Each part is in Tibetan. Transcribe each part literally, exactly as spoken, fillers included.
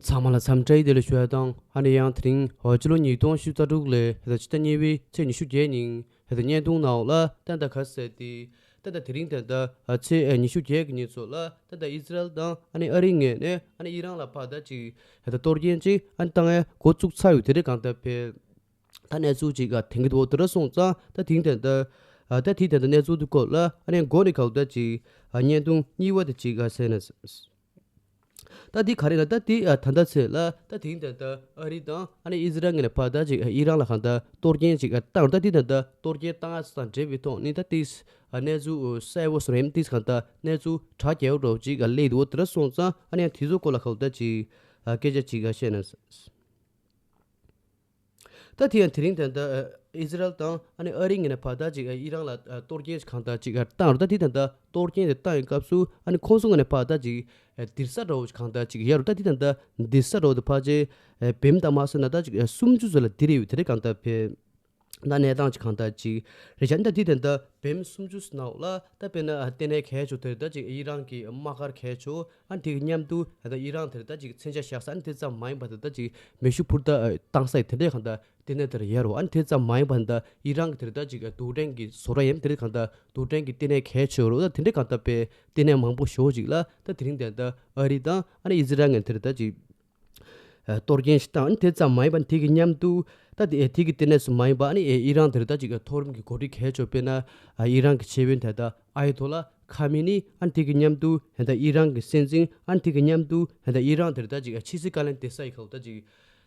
ཚང་མ་ལ་འཚམས་འདྲི་བདེ་ལེགས་ཞུ་ཡ་དང་། ཨ་ནི་ཡང་དེ་རིང་ཕྱི་ལོ་ཉིས་སྟོང་ཉི་ཤུ་རྩ་དྲུག་ལོའི་ཕྱི་ཟླ་གཉིས་པའི་ཚེས་ཉི་ཤུ་བརྒྱད་ཉིན་བརྙན་ཐུང་ནང་ལ་ད་ལྟ་ག་ཟེར་ཏེ། ད་ལྟ་དེ་རིང་ད་ལྟ་ཚེས་ཉི་ཤུ་བརྒྱད་ཀྱི་ཉིན་ཚོ་ལ་ད་ལྟ་ཨི་ཟི་རལ་དང་ཨ་ནི་ཨ་རིའི་ངོས་ནས་ཨ་ནི་ཨི་རན་ལ་ཕར་ད་ཅིག་ད་ལྟ་གཏོར་སྐྱོན་ཅིག་ཨ་ནི་བཏང་ཡ་འགོ་བཙུགས་ཚར་ཡོད། དེ་རིང་གང་ལྟར་བས་ད་གནས་ཚུལ་ཅིག་ཨ་དེང་གི་འོག་དེ་འདྲ་སོང་ཙང་ད་དེང་ད་ལྟ་ཨ་ད་དེ་ད་ལྟ་གནས་ཚུལ་དེ་སྐོར་ལ་ཨ་ནི་འགོ་ནས་གང་ལྟར་ཅིག་ཨ་བརྙན་ཐུང་གཉིས་པ་དེ་ཅིག་ཨ་གསན་ན། ད་འདི་ག་རེ་ལ་ད་འདི་ཨ་ད་ལྟ་ཚེ་ལ་ད་དེང་ད་ལྟ་ཨ་རི་དང་ཨ་ནི་ཨི་ཟི་རལ་ངོས་ནས་ཕར་ད་ཅིག་ཨི་རན་ལ་གང་ལྟར་གཏོར་སྐྱོན་ཅིག་ཨ་བཏང་རུང་ད་འདི་ད་ལྟ་གཏོར་སྐྱོན་བཏང་ཡ་དང་འབྲེལ་བའི་ཐོག་ནས་ད་ཏིས་ཨ་གནས་ཚུལ་གསལ་པོ་སོང་ཡ་ཏིས་གང་ལྟར་གནས་ཚུལ་དྲག་རྒྱས་འགྲོ་ཅིག་ཨ་སླེབས་འདུག་དེ་འདྲ་སོང་ཙང་ཨ་ནི་ཡང་དེ་ཚོ་སྐོར་ལ་གང་ལྟར་ཅིག་ཨ་སྐད་ཆ་ཅིག་ཨ་བཤད་ན། ད་དེ་ཡང་དེ་རིང་ད་ལྟ་ཨི་ཟི་རལ་དང་ཨ་ནི་ཨ་རིའི་ངོས་ནས་ཕར་ད་ཅིག་ཨི་རན་ལ་གཏོར་སྐྱོན་ཞིག་གང་ལྟར་ཅིག་བཏང་རུང་ད་དེ་ད་ལྟ་གཏོར་སྐྱོན་དེ་བཏང་བའི་སྐབས་སུ་ཨ་ནི་ཁོང་ཚོ་ངོས་ནས་ཕར་ད་ཅིག་སྡིར་ས་འདྲ་བོ་ཞིག་གང་ལྟར་ཅིག་ཡོད་རུང་ད་དེ་ད་ལྟ་སྡིར་ས་འདྲ་བོ་དེ་ཕལ་ཆེར་བེམ་དང་མ་སོན་ན་ད་ཅིག་སུམ་ཅུ་ཙམ་ལ་སྡིར་ཡོད། དེ་རིང་གང་ལྟར་བས་ད་གནས་སྟངས་ཅིག་གང་ལྟར་ཅིག་རེད་ཤག་ད་དེ་ད་ལྟ་བེམ་སུམ་ཅུ་ཙམ་ནང་ལ་ད་དཔེར་ན་ལྟེ་གནས་གལ་ཆེ་དེ་ད་ཅིག་ཨི་རན་གྱི་དམག་སྒར་གལ་ཆེ། ཨ་ནི་དེ་གི་མཉམ་དུ་ད་ལྟ་ཨི་རན་དེར་ད་ཅིག་མཚོན་ཆ་བཞག་ས། ཨ་ནི་དེ་ཙམ་མ་ཡིན་པ་ད་ལྟ་ཅིག་མེ་ཤུགས་འཕུར་མདའ་བཏང་ས་ཡི་དེ་འདྲའི་གང་ལྟར་ལྟེ་གནས་དེར་ཡོད་རུང་། ཨ་ནི་དེ་ཙམ་མ་ཡིན་པ་ད་ལྟ་ཨི་རན་གྱི་དེར་ད་ཅིག་རྡུལ་ཕྲན་གྱི་བཟོ་གྲྭ་ཡིན་དེ་འདྲའི་གང་ལྟར་རྡུལ་ཕྲན་གྱི་ལྟེ་གནས་གལ་ཆེ་རུང་། ད་དེ་འདྲའི་གང་ལྟར་པའི་ལྟེ་གནས་མང་པོ་ཞེ་པོ་ཅིག་ལ་ད་དེ་རིང་ད་ལྟ་ཨ་རི་དང་ཨ་ནི་ཨི་ཟི་རལ་ངོས་དེར་ད་ཅིག་གཏོར་སྐྱོན་ཞིག་བཏང་། ཨ་ནི་དེ་ཙམ་མ་ཡིན་པ་དེ་གི་མཉམ་དུ་ད་དེ་དེ་གི་ལྟེ་གནས་སུ་མ་ཡིན་པ་ཨ་ནི་ཨི་རན་དེར་ད་ཅིག་མཐོ་རིམ་གྱི་འགོ་ཁྲིད་གལ་ཆེ་དཔེར་ན་ཨི་རན་གྱི་ཆེས་དཔོན་དེ་ད་ཨ་ཡ་ཏོ་ལ་ཁ་མི་ནི། ཨ་ནི་དེ་གི་མཉམ་དུ་ཧན་ད་ཨི་རན་གྱི་སྲིད་འཛིན། ཨ་ནི་དེ་གི་མཉམ་དུ་ཧན་ད་ཨི་རན་དེར་ད་ཅིག་ཕྱི་སྲིད་བཀའ་བློན་སྡེ་ས་ཡི་ཁ་ལོ་ད་ཅིག་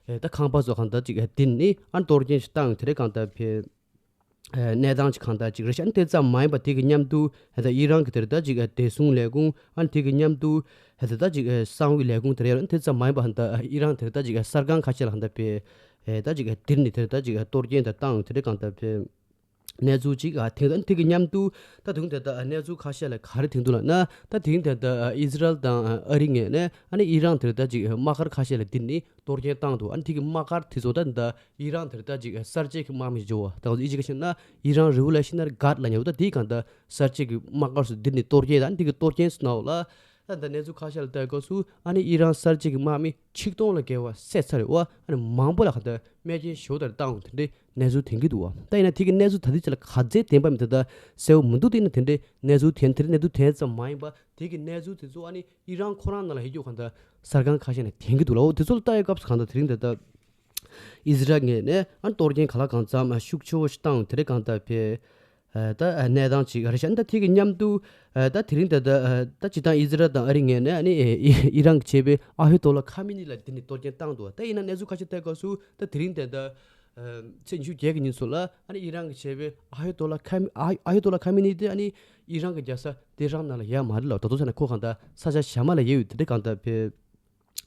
ད་ཁང་པ་སོགས་གང་ད་ཅིག་དེ་ནི་ཨ་ནི་གཏོར་སྐྱོན་ཞིག་བཏང་། དེ་རེད་གང་ད་བས་གནས་སྟངས་ཅིག་གང་ད་ཅིག་རེད་ཤག་ཨ་ནི་དེ་ཙམ་མ་ཡིན་པ་དེ་གི་མཉམ་དུ་ཧན་ད་ཨི་རན་གྱི་དེར་ད་ཅིག་བདེ་སྲུང་ལས་ཁུངས། ཨ་ནི་དེ་གི་མཉམ་དུ་ཧན་ད་ད་ཅིག་གསང་བའི་ལས་ཁུངས་དེ་རེད། ཨ་ནི་དེ་ཙམ་མ་ཡིན་པ་ཧན་ད་ཨི་རན་དེར་ད་ཅིག་གསར་ཁང་ཁ་ཤས་ལ་གང་ད་བས་ད་ཅིག་དེར་ནི་དེར་ད་ཅིག་གཏོར་སྐྱོན་ད་བཏང་། དེ་རེད་གང་ད་བས། གནས་ཚུལ་ཅིག་ཨ་དེང་དེ་གི་མཉམ་དུ་ད་དུང་དེ་ད་གནས་ཚུལ་ཁ་ཤས་ལ་ག་རེ་དེང་དུ་ལ་ན། ད་དེང་དེ་ད་ཨི་ཟི་རལ་དང་ཨ་རི་ངོས་ནས་ཨ་ནི་ཨི་རན་དེར་ད་ཅིག་དམག་སྒར་ཁ་ཤས་ལ་དེ་ནི་གཏོར་སྐྱོན་བཏང་འདུག་ཨ་ནི་དེ་གི་དམག་སྒར་དེ་ཚོ་ད་ད་ཨི་རན་དེར་ད་ཅིག་གསར་བརྗེ་གི་དམག་མི་ཞིག་བརྗོད་པ་ད་ཨི་ཇི་ག་ཤེ་ན་ཨི་རན་རི་ཝོ་ལུ་ཤི་ནར་གྷར་ཌི་ལ་ཉེ་བོ་ད་དེ་གང་ད་གསར་བརྗེ་གི་དམག་སྒར་སུ་དེ་ནི་གཏོར་སྐྱོན། ད་ཨ་ནི་དེ་གི་གཏོར་སྐྱོན་སུ་ནའོ་ལ། ད་ད་གནས་ཚུལ་ཁ་ཤས་ལ་ལྟ་སྐབས་སུ་ཨ་ནི་ཨི་རན་གསར་བརྗེ་གི་དམག་མི་ཆིག་སྟོང་ལ་བརྒལ་བ་བསད་ཚར་རེད་བ། ཨ་ནི་མང་པོ་ལ་ག་ད་རྨས་སྐྱོན་ཞེ་པོ་དར་བཏང་དེ་འདྲའི་གནས་ཚུལ་ཐོན་གྱི་འདུག་བ། ད་ཡིན་ན་དེ་གི་གནས་ཚུལ་ད་ལྟའི་ཆ་ལ་ག་ཚད་བདེན་པ་མིན་ད་ད་གསལ་པོ་མི་འདུག་དེ་ཡིན་ན་དེ་འདྲའི་གནས་ཚུལ་ཐོན་དེ་འདྲའི་གནས་ཚུལ་ཐོན་ཡ་ཙམ་མ་ཡིན་པ་དེ་གི་གནས་ཚུལ་དེ་ཚོ་ཨ་ནི་ཨི་རན་ཁོ་རང་ནང་ལ་ཡོད་རྒྱུ་གང་ད་གསར་ཁང་ཁ་ཤས་ནས་ཐོན་གྱི་འདུག་ལ། འོ་དེ་ཚོ་ལ་ལྟ་ཡ་སྐབས་སུ་གང་ད་དེ་རིང་ད་ད་ཨི་ཟི་རལ་ངོས་ནས་ཨ་ནི་གཏོར་སྐྱོན་ག་ལ་གང་འཚམ་ཤུགས་ཆེ་བོ་ཞིག་བཏང་དེ་འདྲའི་གང་ད་བས། ད་གནས་སྟངས་ཅིག་རེད་ཤག་ད་དེ་གི་མཉམ་དུ་ད་དེ་རིང་ད་ད་ད་སྤྱིར་བཏང་ཨི་ཟི་རལ་དང་ཨ་རི་ངོས་ནས་ཨ་ནི་ཨི་རན་གྱི་ཆེད་དཔོན་ཨ་ཧི་ཏོ་ལ་ཁ་མི་ནི་ལ་དེ་ནི་གཏོར་སྐྱོན་བཏང་འདུག་ད་ཡིན་ན་གནས་ཚུལ་ཁ་ཤས་ལྟ་སྐབས་སུ་ད་དེ་རིང་ད་ད་ཚེས་ཉི་ཤུ་བརྒྱད་ཀྱི་ཉིན་ཚོ་ལ་ཨ་ནི་ཨི་རན་གྱི་ཆེད་དཔོན་ཨ་ཧི་ཏོ་ལ་ཁ་མི་ཨ་ཨ་ཧི་ཏོ་ལ་ཁ་མི་ནི་དེ་ཨ་ནི་ཨི་རན་གྱི་རྒྱལ་ས་ཏེ་ཧྲན་ནང་ལ་ཡོད་མ་རེད་ལ། ད་དུང་ས་ན་ཁོ་གང་ད་ས་ཆ་གཞན་མ་ལ་ཡོད་ཡོད་དེ་འདྲའི་གང་ད་བས།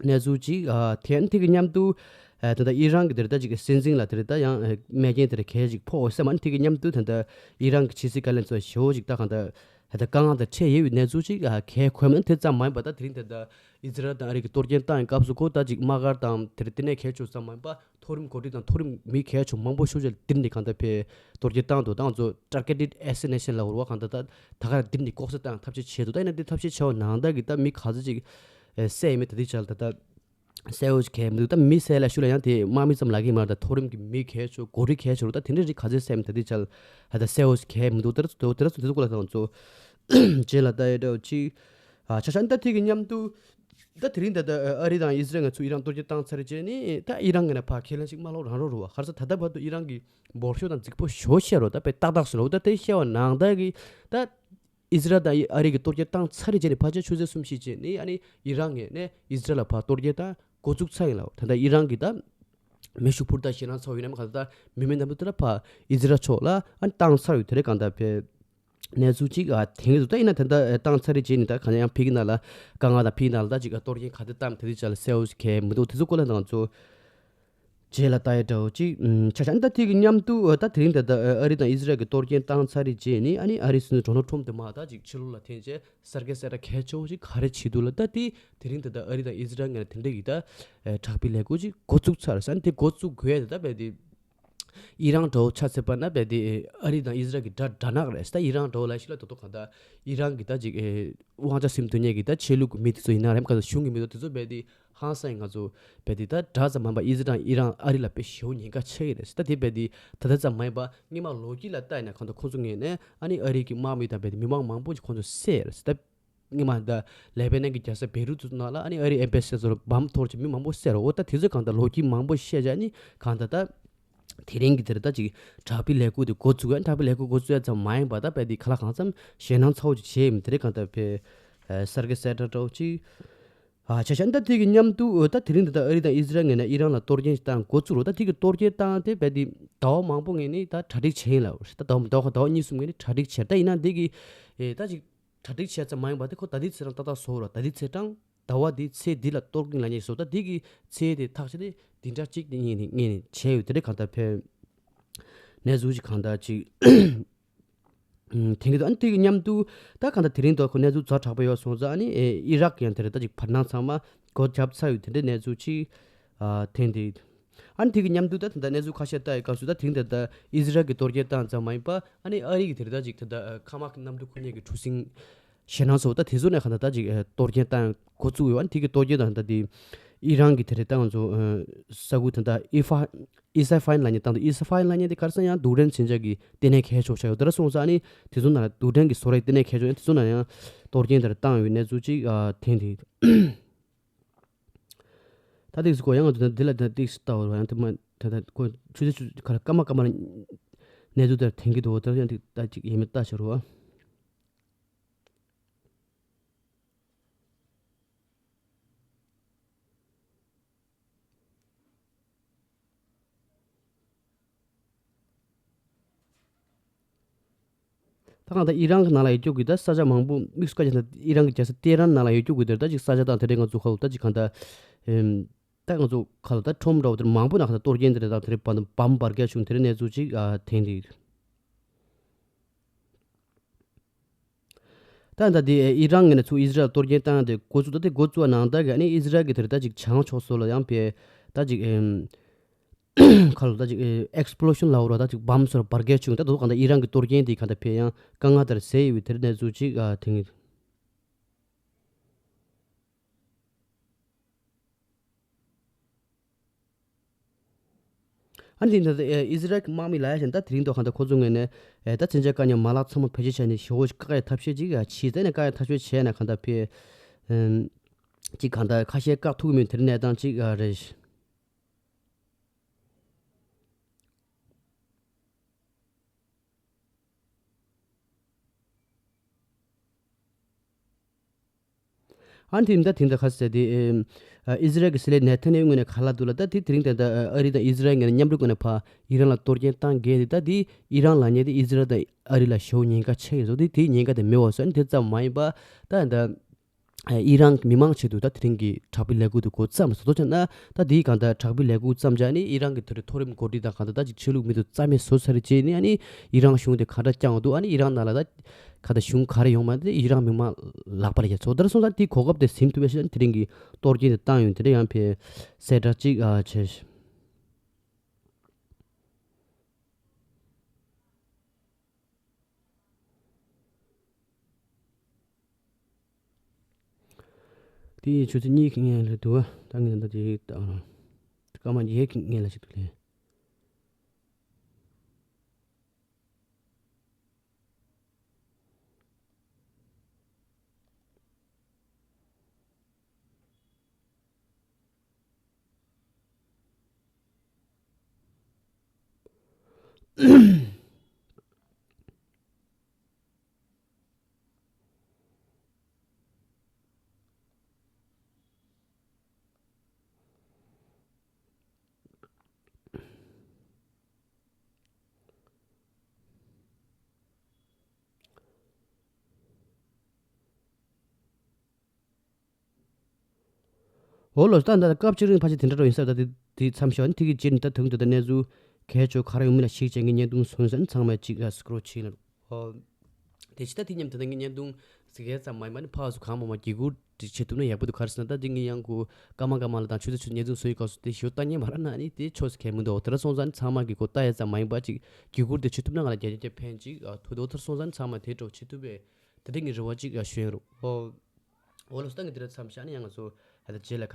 གནས་ཚུལ་ཅིག་ཨ་ཐེན་དེ་གི་མཉམ་དུ་ཨ་ད་ལྟ་ཨི་རན་གྱི་དེར་ད་ཅིག་སྲིད་འཛིན་ལ་དེར་ད་ཡང་ཨ་རྨས་སྐྱོན་དེར་གལ་ཅིག་ཕོག་ཟེར་མ་ནི་དེ་གི་མཉམ་དུ་ད་ལྟ་ཨི་རན་གྱི་ཕྱི་སྲིད་བཀའ་བློན་ཚོ་ཞེ་པོ་ཅིག་ད་གང་ད་ད་ལྟ་དཀའ་ངལ་དང་འཕྲད་ཡོད་པའི་གནས་ཚུལ་ཅིག་ཨ་གལ་གོ་མ་ནི་དེ་ཙམ་མ་ཡིན་པ་ད་དེ་རིང་ད་ལྟ་ཨི་ཟི་རལ་དང་ཨ་རི་གི་གཏོར་སྐྱོན་བཏང་བའི་སྐབས་སུ་ཁོ་ད་ཅིག་དམག་སྒར་དང་དེར་ལྟེ་གནས་གལ་ཆེ་ཙམ་མ་ཡིན་པ་མཐོ་རིམ་འགོ་ཁྲིད་དང་མཐོ་རིམ་མི་གལ་ཆེ་མང་པོ་ཤུགས་ཆེ་དེར་ནི་གང་ད་བས་གཏོར་སྐྱོན་བཏང་འདུག་ད་ང་ཚོ་targeted assassination ལ་འོར་བ་གང་ད་ད་ད་ག་ར་དེར་ནི་ལྐོག་ཟ་བཏང་ཐབས་ཤེས་བྱས་འདུག་ད་ཡིན་ན་དེ་ཐབས་ཤེས་བྱས་པ་ནང་ལྟར་གྱི་ད་མི་ག་ཚོད་ཅིག་ཨེ་བསད་ཡིན་མིན་ད་དེ་ཆ་ལ་ད་ད་གསལ་པོ་ཞིག་གས་མི་འདུག་ད་མི་བསད་ལ་ཤུ་ལ་ཡང་དེ་དམག་མི་ཙམ་ལ་གི་མ་རེད། ད་མཐོ་རིམ་གྱི་མི་གལ་ཆེ་འགོ་ཁྲིད་གལ་ཆེ་རུ་ད་དེ་འདྲ་རིགས་ག་ཚོད་བསད་མིན་ད་དེ་ཆ་ལ་ད་གསལ་པོ་ཞིག་གས་མི་འདུག་ད་ར་ཚོ་དེ་ར་ཚོ་དེ་ཚོ་སྐོར་ལ་ད་ང་ཚོ་རྗེས་ལ་ད་ཡོད་འདྲ་ཅིག་ཨ་ཆ་ཆ་ད་དེ་གི་མཉམ་དུ་ད་དེ་རིང་ད་ད་ཨ་རི་དང་ཨི་ཟི་རལ་ང་ཚོ་ཨི་རན་གཏོར་སྐྱོན་བཏང་ཚར་རྗེས་ནི་ད་ཨི་རན་ངོས་ནས་ཕར་ཁས་ལེན་ཞིག་མ་ལོག་རང་རོགས་རུ་བ། ག་རེ་ཟེར་ད་ལྟ་བར་དུ་ཨི་རན་གྱི་འབོར་ཤོག་དང་རྫིག་པོ་ཞོ་བཤད་རོ་ད་པའི་ཏག་ཏག་སོ་ལོ་ད་དེ་བཤད་པ་ནང་ད་གི་ད། ཨི་ཟི་རལ་དང་ཨ་རི་གི་གཏོར་སྐྱོན་བཏང་ཚར་རེ་རྗེས་ནས་ཕལ་ཆེར་ཆུ་ཚོད་གསུམ་བཞི་རྗེས་ནས་ཨ་ནི་ཨི་རན་ངོས་ནས་ཨི་ཟི་རལ་ལ་ཕར་གཏོར་སྐྱོན་བཏང་འགོ་བཙུགས་ཚར་ཡིན་ལ། ད་ལྟ་ཨི་རན་གི་ད་མེ་ཤུགས་འཕུར་མདའ་ཞེད་སྣང་ཚ་བོ་ཡིན་ནམ་ག་ད་མི་མེད་ནམ་དུ་དེ་ལ་ཕར་ཨི་ཟི་རལ་ཕྱོགས་ལ་ཨ་ནི་བཏང་ཚར་ཡོད། དེ་རེད་གང་ལྟར་བས་གནས་ཚུལ་གཅིག་ཨ་དེང་གི་འདུག་ད་ཡིན་ན་ད་ལྟ་བཏང་ཚར་རེ་རྗེས་ནས་ད་གང་ཡང་ཕི་གི་ནང་ལ་དཀའ་ངལ་དང་ཕི་གི་ནང་ལ་ད་ཅིག་གཏོར་སྐྱོན་ག་དེ་བཏང་དེ་རེད་ཅག་ལ་གསལ་པོ་གལ་མི་འདུག་དེ་ཚོ་སྐོར་ལ་ང་ཚོ། རྗེས་ལ་ལྟ་ཡ་འདྲ་བོ་ཅིག་ཆ་ཆ་ཨ་ནི་ད་དེ་གི་མཉམ་དུ་ད་དེ་རིང་ད་ལྟ་ཨ་རི་དང་ཨི་ཟི་རལ་གྱི་གཏོར་སྐྱོན་བཏང་ཚར་རེ་རྗེས་ནི་ཨ་ནི་ཨ་རིའི་སྲིད་འཛིན་ཌོ་ནལ་ཊམ་དེ་མར་ད་ཅིག་ཕྱི་ལོགས་ལ་འཐེན་རྗེས་གསར་འགྱུར་གསལ་བསྒྲགས་གལ་ཆེ་བོ་ཅིག་ག་རེ་བྱེད་འདུག་ལ། ད་དེ་དེ་རིང་ད་ལྟ་ཨ་རི་དང་ཨི་ཟི་རལ་ངོས་ནས་དེ་འདྲ་གི་ད་དྲག་པོའི་ལས་འགུལ་ཅིག་འགོ་བཙུགས་ཚར་ཟེར། ཨ་ནི་དེ་འགོ་བཙུགས་དགོས་ཡ་དེ་ད་རྦད་དེ་ཨི་རན་འདྲ་བོ་ཆ་ཚད་པ་ན་རྦད་དེ་ཨ་རི་དང་ཨི་ཟི་རལ་གྱི་དགྲ་དགྲ་ནག་རེད་ཟེར། ད་ཨི་རན་འདྲ་བོ་ལ་ཤི་ལ་ད་དུང་གང་ད་ཨི་རན་གྱི་ད་ཅིག་དབང་ཆ་ཟིན་ཐུབ་མཁན་གྱི་ད་ཆོས་ལུགས་ཀྱི་མི་དེ་ཚོ་ཡིན་ན་རེད་མ་ག་ད་གཞུང་གི་མི་ཚོ་དེ་ཚོ་རྦད་དེ། ཧང་སང་ང་ཚོ་བས་དེ་ད་དྲག་ཙམ་མ་ཡིན་པ་ཨི་ཟི་རལ་དང་ཨི་རན་ཨ་རི་ལ་དཔེ་ཞེ་པོ་ཉེན་ཁ་ཆེ་གི་རེད། ད་དེ་བས་དེ་ད་ལྟ་ཙམ་མ་ཡིན་པ་སྔོན་མ་ལོ་རྒྱུས་ལ་བལྟས་ན་གང་ལྟར་ཁོང་ཚོ་ངོས་ནས་ཨ་ནི་ཨ་རི་གི་དམག་མི་དང་བས་དེ་མི་མང་མང་པོ་ཞིག་ཁོང་ཚོ་བསད་རེད། ད་སྔོན་མ་ད་ལེ་བྷ་ནན་གྱི་རྒྱལ་ས་བེ་རུ་ཏུ་ནང་ལ་ཨ་ནི་ཨ་རི་ཨེམ་བྷེ་སི་ཚོར་བམ་གཏོར་གྱི་མི་མང་པོ་བསད་རེད། འོ་ད་དེ་ཚོ་གང་ལྟར་ལོ་རྒྱུས་མང་པོ་བཤད་བྱས་ནི་གང་ལྟར་ད། དེ་རིང་གི་དེ་རེད་ད་ཅིག་དྲག་པོའི་ལས་འགུལ་དེ་འགོ་བཙུགས་ཡ། དྲག་པོའི་ལས་འགུལ་འགོ་བཙུགས་ཡ་ཙམ་མ་ཡིན་པ་ད་བས་དེ་ག་ལ་གང་འཚམ་ཞེད་སྣང་ཚ་བོ་ཅིག་བྱས་ཡིན། དེ་རིང་གང་ལྟར་བས་ཨ་སར་གི་སེ་ཏྲ་འདྲ་བོ་ཅིག་ཨ་ཆ་ཤ་ད་དེ་གི་མཉམ་དུ་ཨོ་ད་དེ་རིང་འདི་ད་ཨ་རི་དང་ཨི་ཟི་རལ་ངོས་ནས་ཨི་རན་ལ་གཏོར་སྐྱོན་ཞིག་བཏང་འགོ་བཙུགས་རོགས། ད་དེ་གི་གཏོར་སྐྱོན་བཏང་དེ་བས་དེ་ཟླ་བ་མང་པོ་ངོས་ནས་ད་གྲ་སྒྲིག་བྱས་ཡིན་ལ། ད་ཟླ་བ་ཟླ་བ་ཟླ་བ་གཉིས་གསུམ་ངོས་ནས་གྲ་སྒྲིག་བྱས། ད་ཡིན་ན་འདི་གི་ཨེ་ད་ཅིག་གྲ་སྒྲིག་བྱས་ཙམ་མ་ཡིན་པ་དེ་ཁོ་ད་ལྟའི་ཚེ་རང་ཏག་ཏག་བཟོ་རོགས། ད་ལྟའི་ཚེ་རང་ཟླ་བ་འདིའི་ཚེས་འདི་ལ་གཏོར་སྐྱོན་ལབ་མཁན་བཟོ། ད་འདི་གི་ཚེས་དེ་ཐག་བཅད་དེ་འདི་འདྲ་གཅིག་དེ་ངས་ནི་ངས་ནི་བྱས་ཡོད། དེ་འདྲ་གང་ལྟར་བས་གནས་ཚུལ་ཅིག་གང་ལྟར་ཅིག་ཐེང་གི་འདུག་ཨ་ནི་དེ་གི་མཉམ་དུ་ད་གང་ལྟར་དེ་རིང་ཐོག་ཁོ་གནས་ཚུལ་ཛ་དྲག་པོ་ཡོད་སོང་ཙང་ཨ་ནི་ཨེ་ཨི་རག་ཡང་དེ་རེད། ད་ཅིག་བར་སྣང་ཚང་མ་སྒོ་བརྒྱབ་ཚར་ཡོད། དེ་འདྲའི་གནས་ཚུལ་ཅིག་ཨ་ཐེང་དེ། ཨ་ནི་དེ་གི་མཉམ་དུ་ད་ད་ལྟ་གནས་ཚུལ་ཁ་ཤས་ལྟ་ཡི་སྐབས་སུ་ད་དེང་ད་ལྟ་ཨི་ཟི་རལ་གྱི་གཏོར་སྐྱོན་བཏང་ཙམ་མ་ཡིན་པ་ཨ་ནི་ཨ་རི་གི་དེ་རེད། ད་ཅིག་ད་ལྟ་ཁ་མ་གནམ་གྲུ་ཁོ་གཉིས་ཀྱི་གྲུ་གཟིངས་ཞེད་སྣང་ཚོ་ད་དེ་ཚོ་ནས་ག་ད་ད་ཅིག་གཏོར་སྐྱོན་བཏང་འགོ་བཙུགས་ཡོད། ཨ་ནི་དེ་གི་གཏོར་སྐྱོན་དང་ད་དེ་ཨི་རན་གྱི་དེ་རེད། ད་ང་ཚོ་ས་ཁུལ་ད་ལྟ་ཨི་ཧྥ་ཨི་སི་ཧྥ་ཡིན་ལབ་མཁན་ད་ད་ཨི་སི་ཧྥ་ཡིན་ལབ་མཁན་དེ་ག་རེ་ཟེར་ཡང་རྡུལ་ཕྲན་མཚོན་ཆ་གི་ལྟེ་གནས་གལ་ཆེ་ཤོས་ཡོད། དེ་འདྲ་སོང་ཙང་ཨ་ནི་དེ་ཚོ་ནང་ལ་རྡུལ་ཕྲན་གྱི་བཟོ་གྲྭའི་ལྟེ་གནས་གལ་ཆེ་ཤོས་དེ་ཚོ་ནང་ཡང་གཏོར་སྐྱོན་དེ་རེད་བཏང་ཡོད་གནས་ཚུལ་ཅིག་ཐེང་དེ། ད་ཏིག་སི་གོ་ཡང་ང་ཚོ་འདི་ལ་ད་ཏིག་སི་ལྟ་བར་ཡང་དེ་མ་ད་ད་གོ་ཆུ་ཚོད་ཆུ་ཁ་ལ་སྐར་མ་སྐར་མ་ལ་གནས་ཚུལ་དེར་ཐེང་གི་འདུག་ད་ཡང་ཏིག་ད་ཅིག་ཡིན་མིན་ལྟ་ཤོར་བ། ད་གང་ལྟར་ཨི་རན་གྱི་ནང་ལ་ཡོད་རྒྱུ་གི་ད་ས་ཆ་མང་པོ་དམིགས་སུ་བཀར་བྱས་ན་ཨི་རན་གྱི་རྒྱལ་ས་ཏེ་རན་ནང་ལ་ཡོད་རྒྱུ་གི་དེར་ད་ཅིག་ས་ཆ་དང་དེ་འདྲའི་ང་ཚོ་ཁ་ལོ་ད་ཅིག་གང་ལྟར་ཨེམ་ད་ང་ཚོ་ཁ་ལོ་ད་ཁྲོམ་འདྲ་བོ་དེར་མང་པོ་ནང་ཁ་ད་གཏོར་སྐྱོན་དེ་རེད། ད་དེ་རེད་བམ་བམ་འབར་གས་བྱུང་དེ་རེད་གནས་ཚུལ་ཅིག་ཨ་ཐེང་དེ། ད་ད་དེ་ཨི་རན་ངོས་ནས་ཚུར་ཨི་ཟི་རལ་གཏོར་སྐྱོན་བཏང་དེ་འགོ་བཙུགས། ད་དེ་འགོ་བཙུགས་པ་ནང་ལྟར་གྱི་ཨ་ནི་ཨི་ཟི་རལ་གྱི་དེ་རེད་ད་ཅིག་བྱང་ཕྱོགས་སོགས་ལ་ཡང་བས་ད་ཅིག་ཨེམ། ཁ་ལོ་ད་ཅིག་ཨེག་སི་པི་ལོ་ཤན་ལབ་རོགས། ད་ཅིག་བམ་སོར་འབར་གས་བྱུང་། ད་དུ་གང་ལྟར་ཨི་རན་གྱི་གཏོར་སྐྱོན་དེ་གང་ལྟར་ཕེ་ཡང་དཀའ་ངལ་ལྟར་ཟད་ཡོད་པའི་དེར་གནས་ཚུལ་ཅིག་ཨ་ཐེང་ཡོད། ཨ་ནི་དེ་ད་ཨི་ཟི་རལ་གྱི་དམག་མི་ལ་ཡ་བཞིན་ད་དེ་རིང་ཐོག་གང་ལྟར་ཁོ་ཚོ་ངོས་ནས་ད་མཚོན་ཆ་བཀག་ཉར་མ་ལག་ཚང་མ་བེད་སྤྱོད་བྱས་ནས་ཞེ་པོ་ཞིག་བཀག་ཡ་ཐབས་ཤེས་ཅིག་ཡ་བྱས། ད་ནས་བཀག་ཡ་ཐབས་ཤེས་བྱས་ན་གང་ལྟར་ཕེ་ཅིག་གང་ལྟར་ཁ་ཤས་བཀག་ཐུབ་ཀྱི་མེད་དེར་གནས་སྟངས་ཅིག་རེད། ཨ་ནི་དེ་ད་དེ་འདྲ་ཁ་ཟེར་དེ་ཨེ་ཨི་ཟི་རལ་གྱི་སྲིད་བློན་ནེ་ཐན་ཡ་ཧུ་ངོས་ནས་ག་ལབ་འདུག་ལབ། ད་དེ་དེ་རིང་ད་ད་ཨ་རི་དང་ཨི་ཟི་རལ་ངོས་ནས་མཉམ་རུབ་ངོས་ནས་ཕར་ཨི་རན་ལ་གཏོར་སྐྱོན་བཏང་གལ་དེ་ད་དེ་ཨི་རན་ལབ་མཁན་དེ་ཨི་ཟི་རལ་དང་ཨ་རི་ལ་ཞེ་པོ་ཉེན་ཁ་ཆེ་ཡོད་སོ། དེ་དེའི་ཉེན་ཁ་དེ་མེད་པ་བཟོ་ནི་དེ་ཙམ་མ་ཡིན་པ་ད་ད། ཨི་རན་མི་མང་ཆེད་དུ་ད་དེ་རིང་གི་དྲག་པོའི་ལས་འགུལ་དུ་འགོ་བརྩམས་སོ། ཐོ་ཆ་ན་ད་དེའི་གང་ལྟར་དྲག་པོའི་ལས་འགུལ་བརྩམས་བྱས་ནས་ཨི་རན་གྱི་དེ་རུ་མཐོ་རིམ་འགོ་ཁྲིད་དང་གང་ལྟར་ད་ཅིག་ཆོས་ལུགས་མི་འདུག་རྩ་མེད་བཟོ་ཚར་རྗེས་ནས་ཨ་ནི་ཨི་རན་གཞུང་དེ་ག་འདྲ་བསྐྱངས་འདུག་ཨ་ནི་ཨི་རན་ནང་ལ་ད་ག་ད་གཞུང་ག་རེ་ཡོང་མ་དེ་ཨི་རན་མི་མང་ལག་པ་ལ་ཡ་ཚོ་ལྟར་སོང་ཙང་དེའི་གོ་སྐབས་དེ་ཟིན་ཐུབ་པའི་ཕྱིར་དེ་རིང་གི་གཏོར་སྐྱོན་དེ་བཏང་ཡོང་དེ་འདྲ་ཡང་ཕེ་གསལ་བསྒྲགས་ཅིག་ཨ་བྱས། དེ་ཡི་ཆུ་ཚོད་གཉིས་ཀྱི་སྔོན་ལ་འདུག་བ། ད་ངས་ད་དེ་ད་སྐར་མ་བརྒྱད་ཀྱི་སྔོན་ལ་ཞིག་ཏུ་ལས། འོ་ལོ། ད་ད་སྐབས་གཅིག་རིང་ཕལ་ཆེར་དེ་འདྲ་རོ་ཡིན་ས། ད་དེ་དེ་མཚམས་བཞག་ནི་དེ་གི་རྗེས་ནི་ད་དུང་དེ་ད་གནས་ཚུལ་གལ་ཆེ་ག་རེ་ཡོང་མིན་ལ་གཞིགས་བྱས་ངས་བརྙན་ཐུང་བཟོས་ས་ནི་ཚང་མས་ཅིག་ཨ་སི་ཀྲོལ་བྱས་ན་རོ། ཨོ། དེ་ཕྱི་ད་དེ་མཉམ་དུ་ད་ངས་བརྙན་ཐུང་ཟེར་གས་ཙམ་མ་ཡིན་པ་ནི་ཕར་ཚུར་གང་མང་མང་བརྒྱུད་སྐུར་དེ་བྱེད་ཐུབ་ན་ཡག་པོ་འདུག་ག་རེ་ཟེར་ན་ད་དེ་ངས་ཡང་ཁོ་སྐར་མ་སྐར་མ་ལ་དང་ཆུ་ཚོད་ཆུ་བརྙན་ཐུང་བཟོ་ཡི་སྐབས་སུ་དེ་ཞུ་ལྟ་ཉན་མ་ར་ན་ནི་དེ་ཆོས་སུ་གལ་མི་འདུག་དེ་འདྲ་སོང་ཙང་ནི་ཚང་མ་གི་ཁོ་ལྟ་ཡ་ཙམ་མ་ཡིན་པ་ཅིག་བརྒྱུད་སྐུར་དེ་བྱེད་ཐུབ་ན་ང་ལ་རྒྱ་རྒྱ་ཕན་ཅིག་ཨ་ཐུག་འདུག་དེ་འདྲ་སོང་ཙང་ནི་ཚང་མ་དེ་འདྲ་བྱེད་ཐུབ་པས་དེ་འདྲ་ངས་རེ་བ་ཅིག་ཨ་ཞུ་ཡིན་རོ། ཨོ། འོ་ལོ། ད་ངས་འདི་འདྲ་མཚམས་བཞག་ནས་ཡང་ང་ཚོ་ད་ལྟ་རྗེས་ལ་